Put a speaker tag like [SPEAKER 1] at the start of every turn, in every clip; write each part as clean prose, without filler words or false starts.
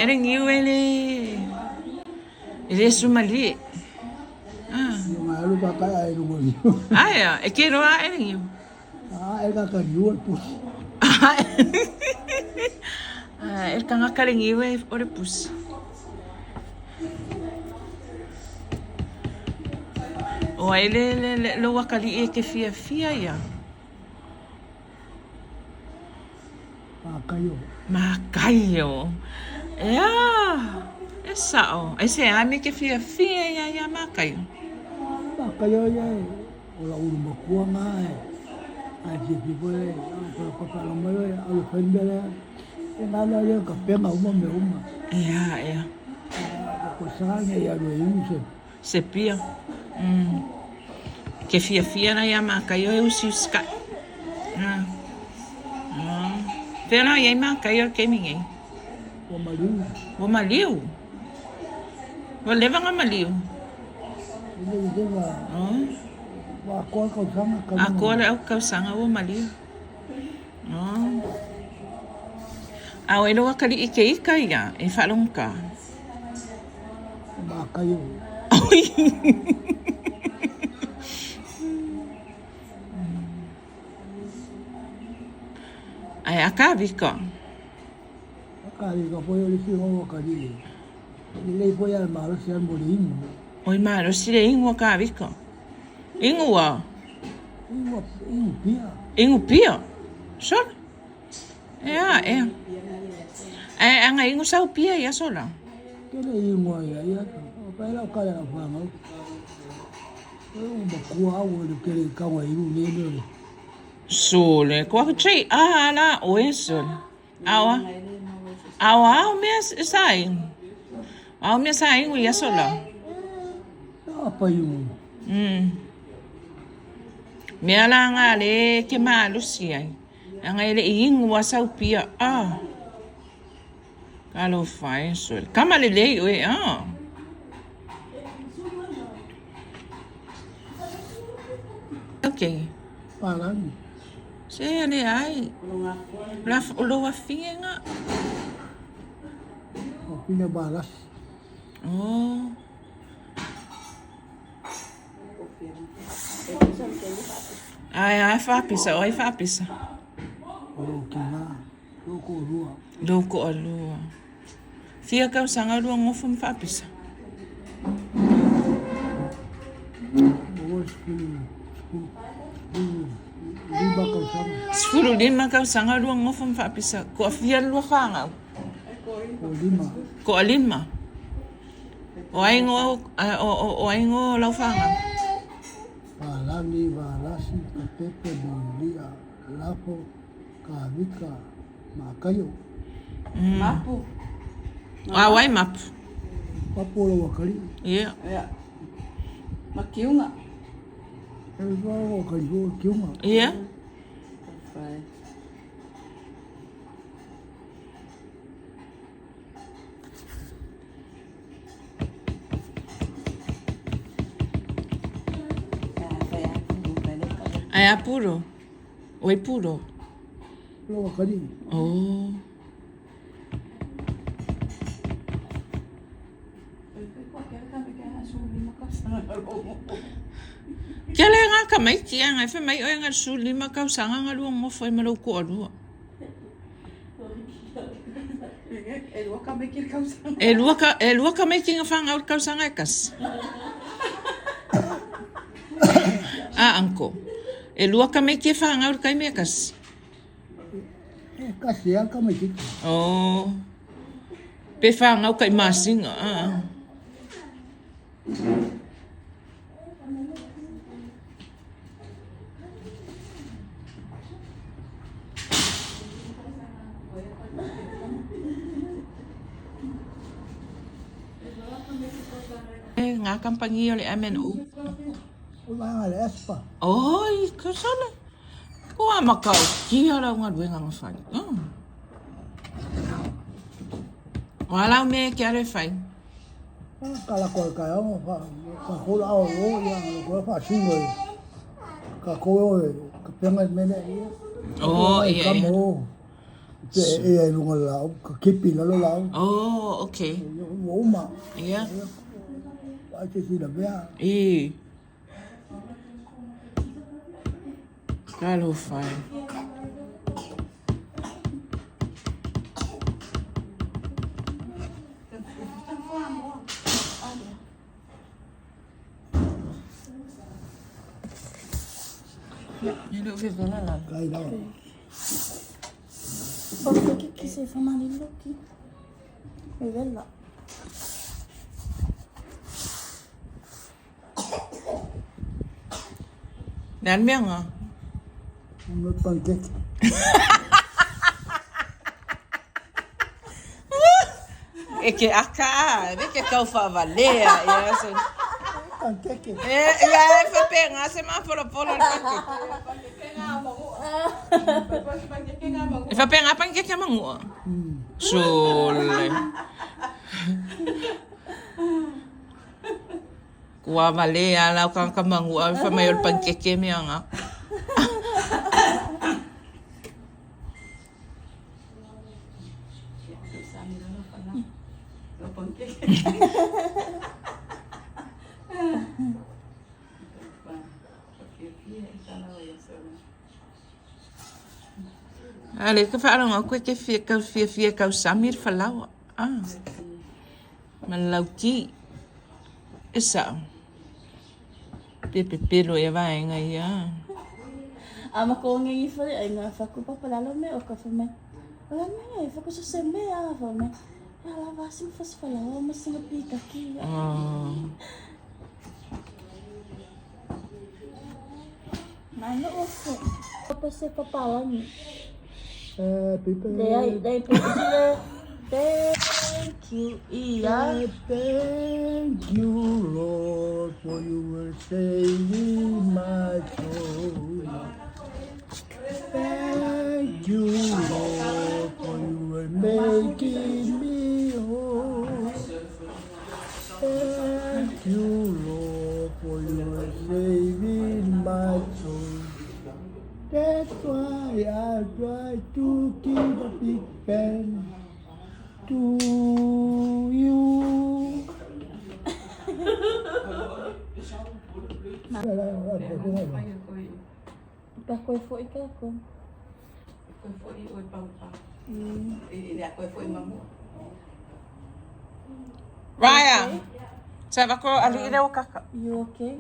[SPEAKER 1] Le niu e le e le sumalie. Ah. Aia, e ke roa e le niu.
[SPEAKER 2] Ah, e ka niu e pusi.
[SPEAKER 1] Ah, e kanga le niu e o le pusi. O ai le le le lo wakali e ke fia fia ia.
[SPEAKER 2] Makaio.
[SPEAKER 1] Makaio. Ea, e sa'o. Aisea mea e te fiafia ai ia Makaio?
[SPEAKER 2] Makaio ia e, o la'u ulu matua na e, ae fiafia foi e, a faalogo mai oe, alu e fai le mea lea, e nana ia ka pega uma mea uma.
[SPEAKER 1] Ea, ea.
[SPEAKER 2] O ko sa nei alu e inu se.
[SPEAKER 1] Se pia. Mm. Ke fiafia la iā Makaio e usiusikaʻi. Ah. Ah. Fea la i ai Makaio i le taimi nei?
[SPEAKER 2] Ua maliu.
[SPEAKER 1] Ua maliu? Ua leva ona maliu?
[SPEAKER 2] E le i leva.
[SPEAKER 1] Oh.
[SPEAKER 2] Ua atoa le tausaga.
[SPEAKER 1] Atoa le tausaga ua maliu. Oh. A o e lou akalii ke ika ia e faalogotā.
[SPEAKER 2] Makaio.
[SPEAKER 1] Oi. Ae a kāwika.
[SPEAKER 2] A kāwika foi o le isi o akalii. Lelei foi a e malosi a mo le inu.
[SPEAKER 1] Oi malosi le inu a kāwika. Inu a?
[SPEAKER 2] Inu, inu pia.
[SPEAKER 1] Inu pia? Sola. Ea, ea. Ae aga inu sau pia ia sola.
[SPEAKER 2] Kele inu a ia ia. O pa ela o kala la whangau. E o makua au le kele i kawa inu ne ne.
[SPEAKER 1] Sole, ko aku trei a la oe sole. Awa. Awa ao mea sa inu. Ao mea sa inu ia sola.
[SPEAKER 2] A pa inu.
[SPEAKER 1] Mm. Mea la nga le ke malosi ai. Aga e le i inu a sau pia. Ah. Talofa e sole. Kama lelei oe ah. Okay.
[SPEAKER 2] Palani.
[SPEAKER 1] Se leai. O lou afioga.
[SPEAKER 2] O pina balasi.
[SPEAKER 1] Oh. Ae a e faapisa, o ai faapisa?
[SPEAKER 2] O lou tina, lou toalua.
[SPEAKER 1] Lou toalua. Fia tausaga lua nofo ma faapisa?
[SPEAKER 2] Ua 15 tausaga.
[SPEAKER 1] 15 tausaga lua nofo ma faapisa. Toafia le lua fanau?
[SPEAKER 2] Toalima.
[SPEAKER 1] Toalima. O ai igoa o ai igoa o lau fanau?
[SPEAKER 2] Palani, Valasi, Kapepe, Moli'a, Lafo, Kavika, Makaio.
[SPEAKER 3] Mapu.
[SPEAKER 1] A o ai mapu?
[SPEAKER 2] Mapu o lau akalii.
[SPEAKER 1] Ia.
[SPEAKER 3] Ia. Ma Kiunga.
[SPEAKER 2] E wā o akalii o Kiunga.
[SPEAKER 1] Ia.
[SPEAKER 3] Whai.
[SPEAKER 1] Ae a puro? O ai puro?
[SPEAKER 2] Lau akalii.
[SPEAKER 1] Oh. Kia le ngā tamaiti a ngai whai mai oe ngā 15 tausaga ngā lua ngofo ai ma lou toalua. E lua ka, e lua tamaiti nga whangau le tausaga e kasi. A uncle. E lua tamaiti e whangau le taimi e kasi.
[SPEAKER 2] E kasi a tamaiti.
[SPEAKER 1] Oh. Pe whangau kai masinga. Ah. Ngā kampangi o le MNO.
[SPEAKER 2] O vaega le ESPA.
[SPEAKER 1] Oi, ka sala. Ko a makau kia lau galuega na fai. Oh. O a lau mea ke alo e fai.
[SPEAKER 2] Ka lako i ka eono, ka kou la ao o ia, ka kou faasino i ka kou e ka penga i mele ia.
[SPEAKER 1] Oh, ia,
[SPEAKER 2] Ka
[SPEAKER 1] ia.
[SPEAKER 2] mo. Te e ai luga la au, ka kipi lalo la au.
[SPEAKER 1] Oh, okay.
[SPEAKER 2] Ua uma.
[SPEAKER 1] Ia.
[SPEAKER 2] Ai te sila mea.
[SPEAKER 1] I. Talofa e. E le o vevela lalo.
[SPEAKER 2] Kai lava.
[SPEAKER 4] O ke ki se whamaliloki. Vevela.
[SPEAKER 1] Le a le mea nga?
[SPEAKER 2] Mo pancake.
[SPEAKER 1] E ke aka a, e ke tau whaavalea. Ia, so.
[SPEAKER 2] Pancake.
[SPEAKER 1] E, ia, e whapenga se mapolopolo le pancake. E whapenga pancake a mangua. Sole. Kua valea lau kanga mangua wha mai o le pancake mea nga. A le ka whaaranga koe ke fia kau fia fia kau sami le falaoa. Ah. Ma le lauki. E sao. Pe pepelo ia vaega ia.
[SPEAKER 4] A ma ko ngi ifo ai nga fa ku papa lalo me o ka fa me. Ola me fa ku se me a fa me. Ya la va sing fas fa la ma sing pi ka ki.
[SPEAKER 1] Oh.
[SPEAKER 4] Ma no o fo. Papa se papa la ni.
[SPEAKER 2] Happy
[SPEAKER 4] De ai
[SPEAKER 2] birthday.
[SPEAKER 4] de pe Thank you. Ia.
[SPEAKER 2] Thank you, Lord, for you were saving my soul. Thank you, Lord, for you were making me whole. Thank you, Lord, for you were saving my soul. That's why I try to keep a big pen to you.
[SPEAKER 4] Pa koe fo i ka ko.
[SPEAKER 1] Raya. Sa va ko ali i leo kaka.
[SPEAKER 4] You okay?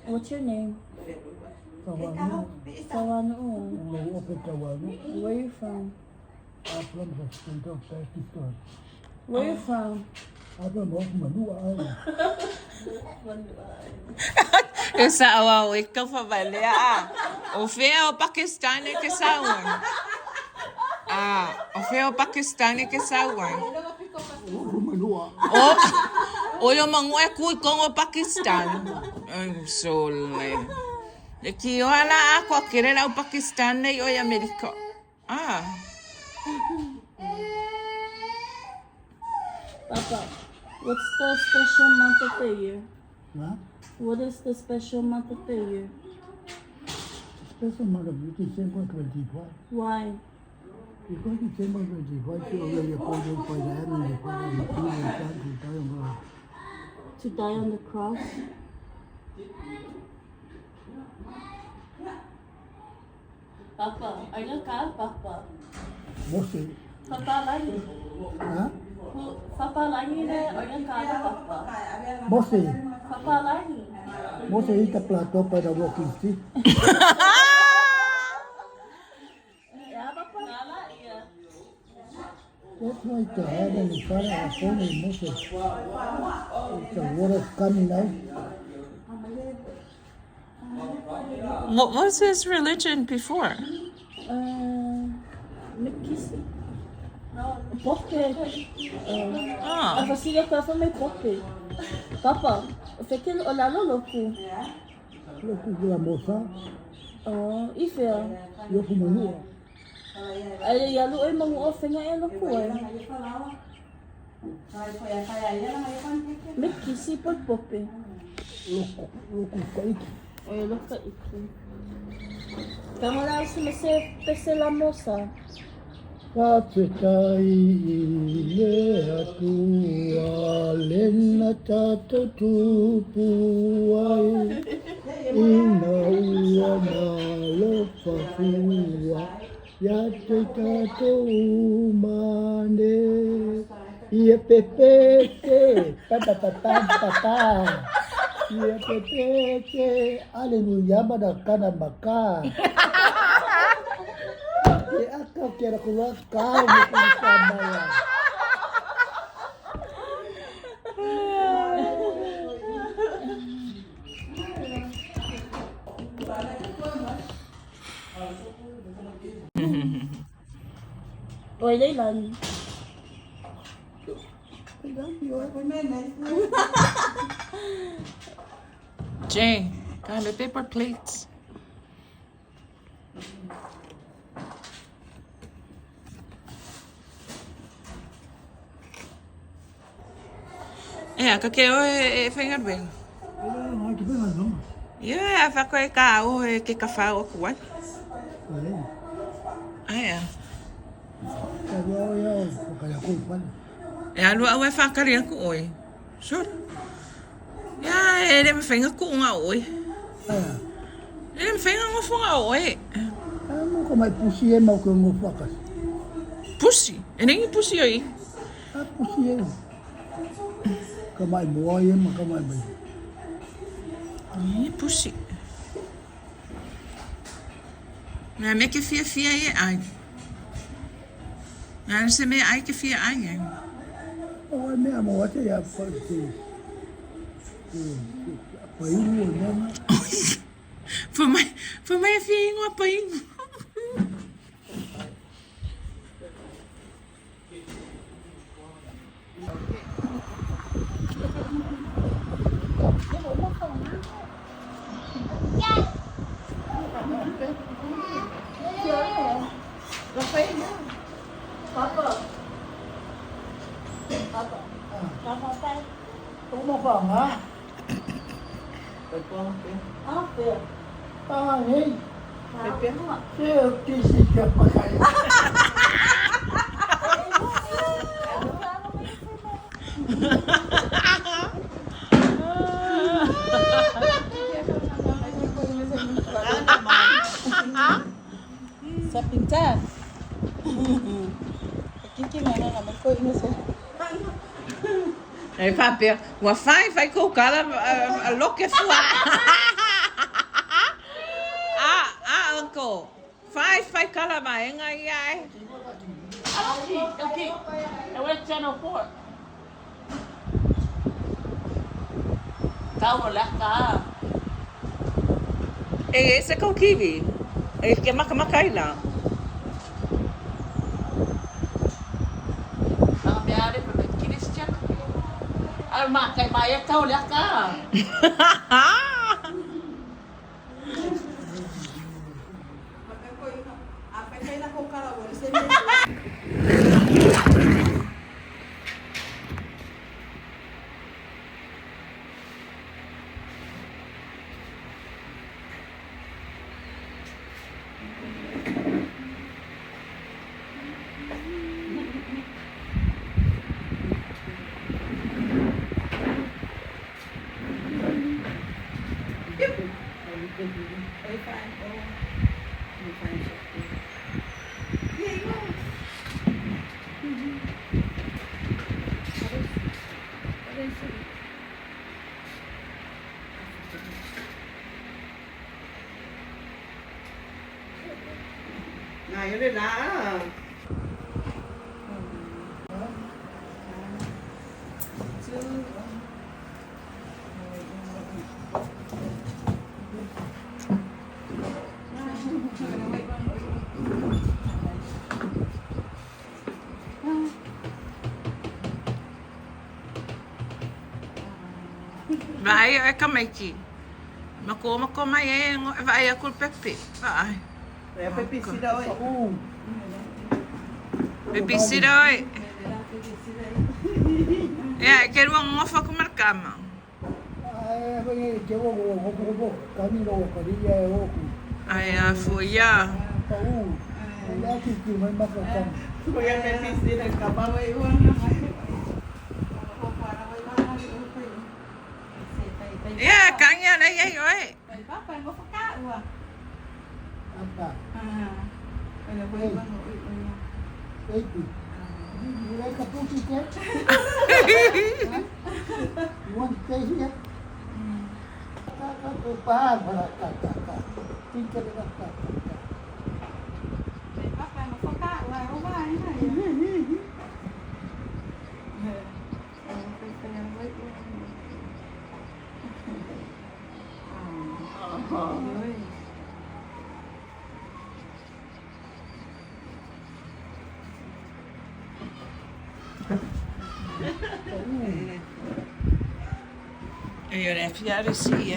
[SPEAKER 4] What's your name? Tawanu. Where you from?
[SPEAKER 2] I'm from the state of Pakistan.
[SPEAKER 4] Where you from?
[SPEAKER 2] I'm from Manua Island.
[SPEAKER 1] E sa au au e kau whavalea a. O whea o Pakistan e ke sauan. A, o whea o Pakistan e ke sauan.
[SPEAKER 2] Manua.
[SPEAKER 1] O, o yo mangua e kui kongo Pakistan. Ai, sole. E ki o ala a koa kere lau Pakistan nei o i Amerika. Ah.
[SPEAKER 4] Papa, what's the special month of the year?
[SPEAKER 2] Huh?
[SPEAKER 4] What is the special month of the year?
[SPEAKER 2] Special month of December 25.
[SPEAKER 4] Why?
[SPEAKER 2] Because December 25 is already appointed by the heavenly Father and the Son to die on earth.
[SPEAKER 4] To die on the cross? Papa, are you ka papa?
[SPEAKER 2] Mose.
[SPEAKER 4] Papa langi.
[SPEAKER 2] Huh?
[SPEAKER 4] Papa langi le are you ka papa?
[SPEAKER 2] Mose.
[SPEAKER 4] Papa langi.
[SPEAKER 2] Mose hit the plateau by the walking stick.
[SPEAKER 4] Ya papa. Nala iya.
[SPEAKER 2] That's why the heavenly Father appointed Moses. It's the water coming out.
[SPEAKER 1] What was his religion before?
[SPEAKER 4] Mikisi. Pope.
[SPEAKER 1] Ah.
[SPEAKER 4] A fasila ka fa me pope. Papa, fekel o lalo loku.
[SPEAKER 2] Loku la mosa,
[SPEAKER 4] Oh, ifea.
[SPEAKER 2] yoku manua.
[SPEAKER 4] Ai ia lu e mangu o fenga e loku e. Mikisi po pope.
[SPEAKER 2] Loku, loku kaiki.
[SPEAKER 4] O e loka iki. Taga se me se pese la mosa.
[SPEAKER 2] Faafetai i le Atua lena tatou tupu ai, ina ua malofa fua ia te tatou uma nei. Ia pepete, pa pa pa pa pa pa. Ia pepete, aleluia mana kana maka. Ke aka ke ra kua kau mo ku samaya.
[SPEAKER 4] Oi Leilani.
[SPEAKER 1] Jay, got the paper plates. Ea, ka ke oe e whaingaruenga. Ia, a whako e ka oe ke ka whao o kuai. Aia. E alua au e whakari aku oe. Sure. Ia, e le mawhainga ku ngā oe. E le mawhainga ngofo ngā oe.
[SPEAKER 2] Mo ka mai pusi e mau ke ngofo akasi.
[SPEAKER 1] Pusi? E nengi pusi oi?
[SPEAKER 2] A pusi e. Ka mai moa e ma ka mai mai.
[SPEAKER 1] E pusi. Nā me ke fia fia e ai. Nā se me ai ke fia ai e.
[SPEAKER 2] O ai mea mo ate ia pa te pa iu o mea.
[SPEAKER 1] Fa mai, fa mai e fia ingoa pa ingo.
[SPEAKER 2] Uma whanga. Te o tisi kia pakai.
[SPEAKER 3] Sa pinta. Kiki mana na ko ina se.
[SPEAKER 1] E whapea, ua whai whai kau kala a loke fua. A, uncle. Whai whai kala maenga ia e.
[SPEAKER 3] Okay. I went channel 4. Tau la ka.
[SPEAKER 1] E e se kau kiwi. E ke maka maka ila.
[SPEAKER 3] Ang me are pa Christian. Al ma kai ma ya tau la ka.
[SPEAKER 1] Vai e ka maiki. Mako mako mai e vai a kul pepe. Vai.
[SPEAKER 5] E pepe sira oi.
[SPEAKER 1] Pepe sira oi. Ia, ke rua ngofa ku markama.
[SPEAKER 2] Ai, ke wo wo wo wo kani ro ka ri e o ku.
[SPEAKER 1] Ai a foi ia. Ia, kangia nei ai oe.
[SPEAKER 2] You like a pussy cat? You want to stay here?
[SPEAKER 1] E o le fia si e.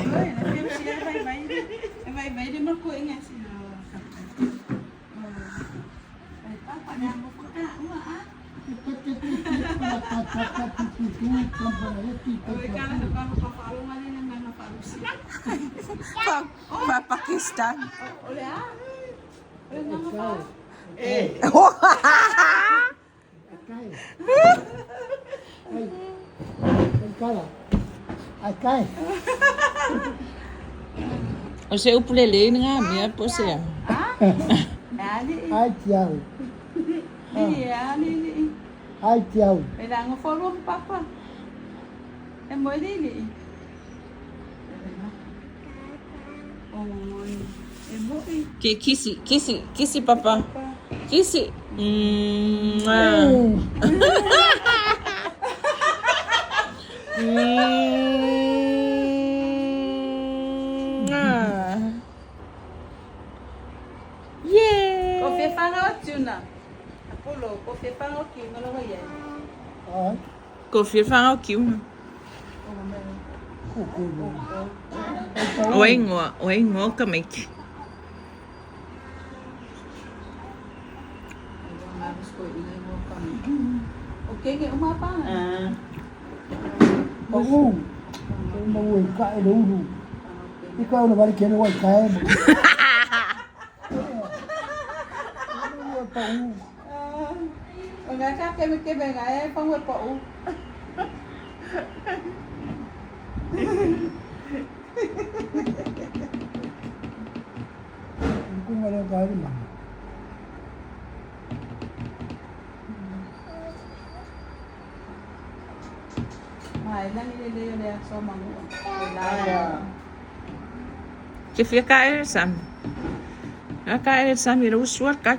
[SPEAKER 1] Pa Pakistan. O se upu le le ngā mea po se a.
[SPEAKER 2] Ai tiau. Ai tiau.
[SPEAKER 1] Ke kisi, kisi, kisi papa. Kisi. Mwah. Mwah. Yeah.
[SPEAKER 2] Ai.
[SPEAKER 1] Ko whiawhanga o kiuna. O ingoa, o ingoa ka meiki.
[SPEAKER 2] Pau. Mau e ka e ulu. I ka ulu wali kene wai ka e. Pau. Kunga le ka e ma.
[SPEAKER 1] Ke whia ka e Sam. A ka e Sam i rau suar ka.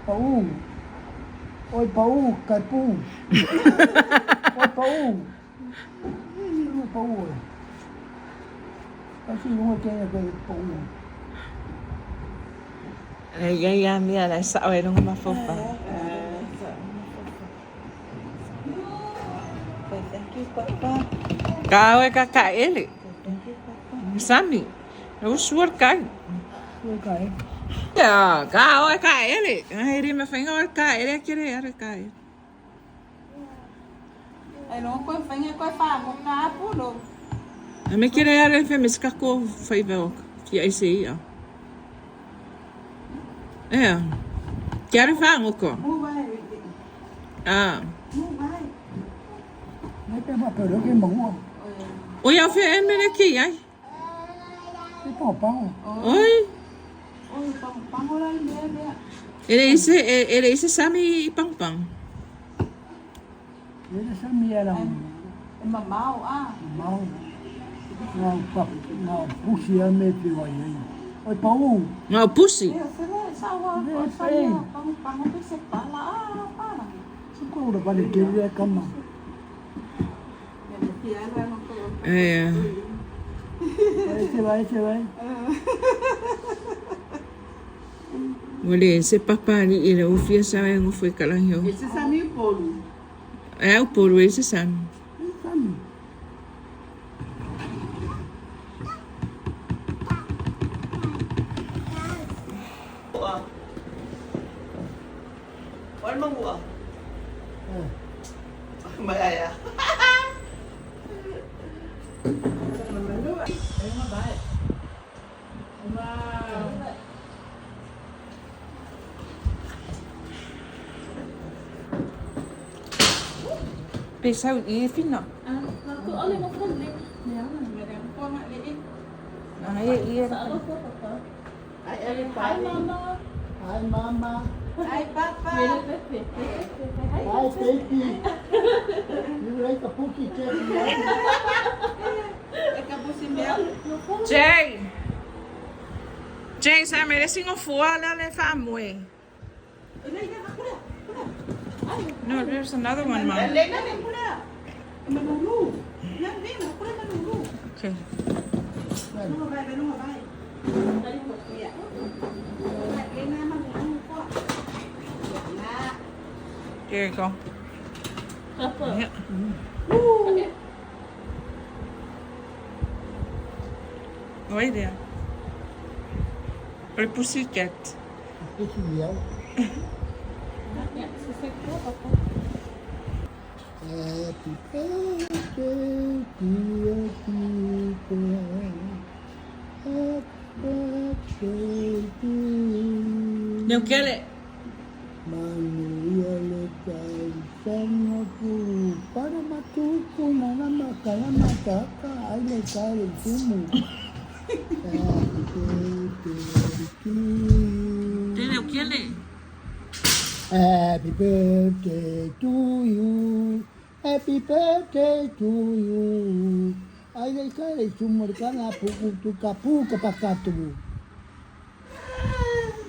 [SPEAKER 2] Pau. Oi pau, kai pū. Oi pau. Oi pau. Kasi yung kaya kay pau.
[SPEAKER 1] E ia ia mea lai sao e runga mafofa. Ka oe ka ka ele. Sami. Rau suar ka.
[SPEAKER 2] Oi kai.
[SPEAKER 1] Ia, ka oe ka ele. Ai rima whainga oe ka ele a kere are ka ele. A me kere are whe me skako whaiva o fia ese ia. Ea. Ke are whaangoko. Ah.
[SPEAKER 2] Nei pe ma pero ke mangua.
[SPEAKER 1] O ia whea e mere ki ai.
[SPEAKER 2] E pau pau.
[SPEAKER 1] Oi. Ele ise ele ise sami i pang pang.
[SPEAKER 2] Ele sa mi ala. Mau. Ngā pa ngā pusi a me te wai ai. Oi pau.
[SPEAKER 1] Ngā pusi.
[SPEAKER 2] Ko ora vale ke le kama.
[SPEAKER 1] E
[SPEAKER 2] Ai te vai te vai.
[SPEAKER 1] Wale se papa ni ile o fia sa e ngofo i kalangi o.
[SPEAKER 5] Esse sami polu.
[SPEAKER 1] E au poru e se sami.
[SPEAKER 2] Sami.
[SPEAKER 5] Wal mangua. Mayaya.
[SPEAKER 1] Wow. Pe sau i fina.
[SPEAKER 4] Ah, aku ole mo fale.
[SPEAKER 1] Ah, ia ia.
[SPEAKER 4] Sa alo papa.
[SPEAKER 5] Ai,
[SPEAKER 4] Hi mama.
[SPEAKER 2] Hi mama.
[SPEAKER 5] Ai, papa.
[SPEAKER 4] Mele pepe. Pepe. Hi.
[SPEAKER 2] Hi baby. You like a pookie cat?
[SPEAKER 5] E ka busi mea.
[SPEAKER 1] Jay. Jay, sa me le singo fua la le fa mue. No, there's another one, mom.
[SPEAKER 5] Le na le kula. Manulu. Na le na kula manulu.
[SPEAKER 1] Okay.
[SPEAKER 5] Lunga vai, lunga vai. Ya. Le na manulu ko. Na.
[SPEAKER 1] There you go.
[SPEAKER 4] Papa.
[SPEAKER 1] Yeah. Oi there. O le pussycat.
[SPEAKER 2] Pussy yeah.
[SPEAKER 4] Ya, se papa.
[SPEAKER 2] Happy birthday, dear people. Happy birthday to you.
[SPEAKER 1] Neu kele.
[SPEAKER 2] Manuia le tausaga pulu para matuku na makala mataka ai le kai le tumu. Happy birthday to you.
[SPEAKER 1] Te neu kele.
[SPEAKER 2] Happy birthday to you. Happy birthday to you. Ai le kai le tumu le kana puku tu kapu ka pakatu.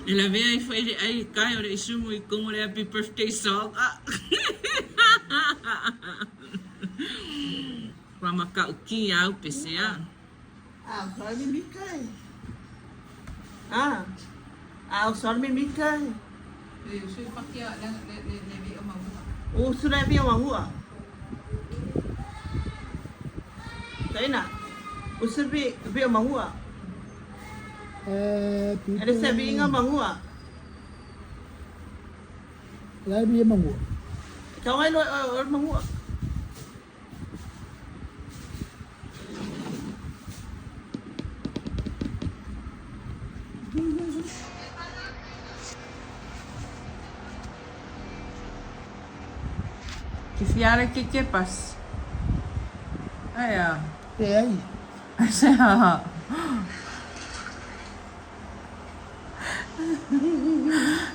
[SPEAKER 1] E la vea i fai le ai kai o le isumu i kongo le happy birthday song. Ah. Wa maka uki au pese a.
[SPEAKER 5] Ah, sorry mi mikai. Ah. Ah, sorry mi mikai. O sura bi o mahua. Taina. O sura bi o mahua.
[SPEAKER 2] Happy
[SPEAKER 5] Ere se bi inga mahua.
[SPEAKER 2] Lai bi mangu.
[SPEAKER 5] Kau ai lo o mahua.
[SPEAKER 1] Ki fiare ke ke pas. Ai a.
[SPEAKER 2] E ai.
[SPEAKER 1] Se ha.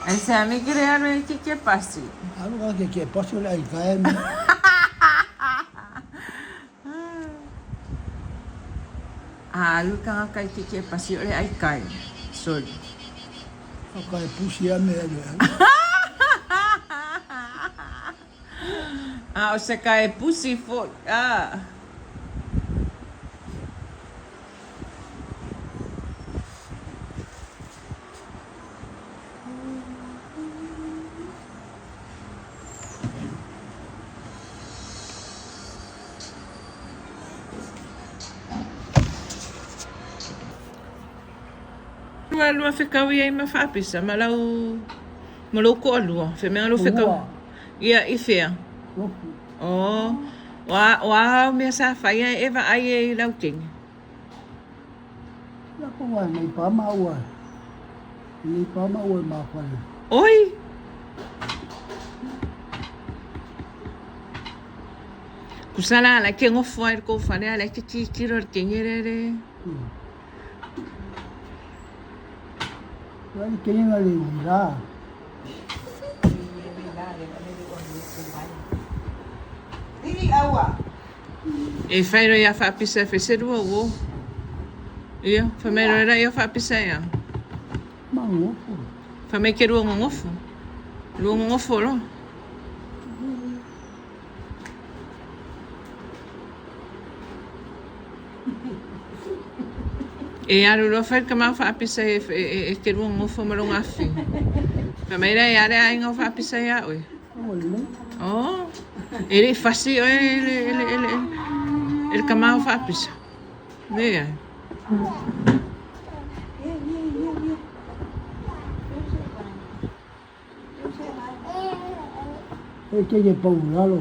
[SPEAKER 1] Ai se a me kere aro e ke ke pasi.
[SPEAKER 2] Alu ka ke ke pasu le ai kai me.
[SPEAKER 1] Ah, alu ka kai ke ke pasi ole ai kai. Sorry.
[SPEAKER 2] O kai pusi a me le.
[SPEAKER 1] Ah, o se kai pusi fo. Ah. Lua lua whekau ia i ma whaapisa, ma lau, ma lau koa lua, whe mea lau whekau. Ia, i whea.
[SPEAKER 2] Loku.
[SPEAKER 1] Oh, wa, wa mea sa whaia e wa ai e i lau kengi.
[SPEAKER 2] La ko wa nei pa ma ua. Nei pa ma ua ma whale.
[SPEAKER 1] Oi! Kusala ala ke ngofo ai ko whare ala ke ki kiro ke ngerere.
[SPEAKER 2] La ni kenga le la.
[SPEAKER 5] I aua.
[SPEAKER 1] E whairo ia whaapisa e wheserua wo. Ia, whamero era ia whaapisa ia.
[SPEAKER 2] Mangu.
[SPEAKER 1] Whamei ke rua ngongofo. Rua ngongofo lo. E aru roa whai ka mau whaapisa e, e, e, e ke rua ngongofo ma longa awhi. Whamei e are ai ngau whaapisa ia oe.
[SPEAKER 2] O le.
[SPEAKER 1] Oh, e le fasi oe e le, e le, e le, e le ka mau whaapisa. Mea.
[SPEAKER 2] E ke ke pau lalo.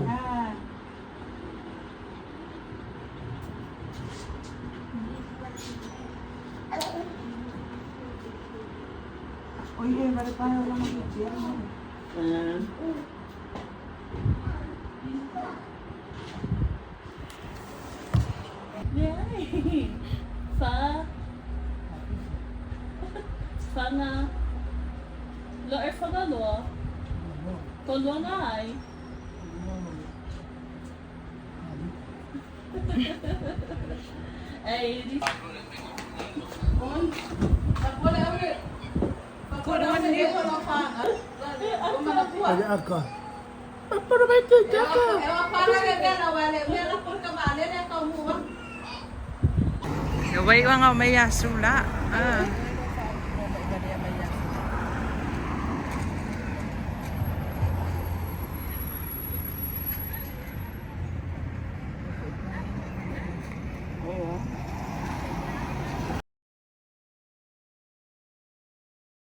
[SPEAKER 4] Fa. Fanga. Lo er fanga loa. Ko lua nga ai. Ei, di.
[SPEAKER 2] Ai aka. Papara mai te taka.
[SPEAKER 1] Ia wai wanga o mai asu la. Ah.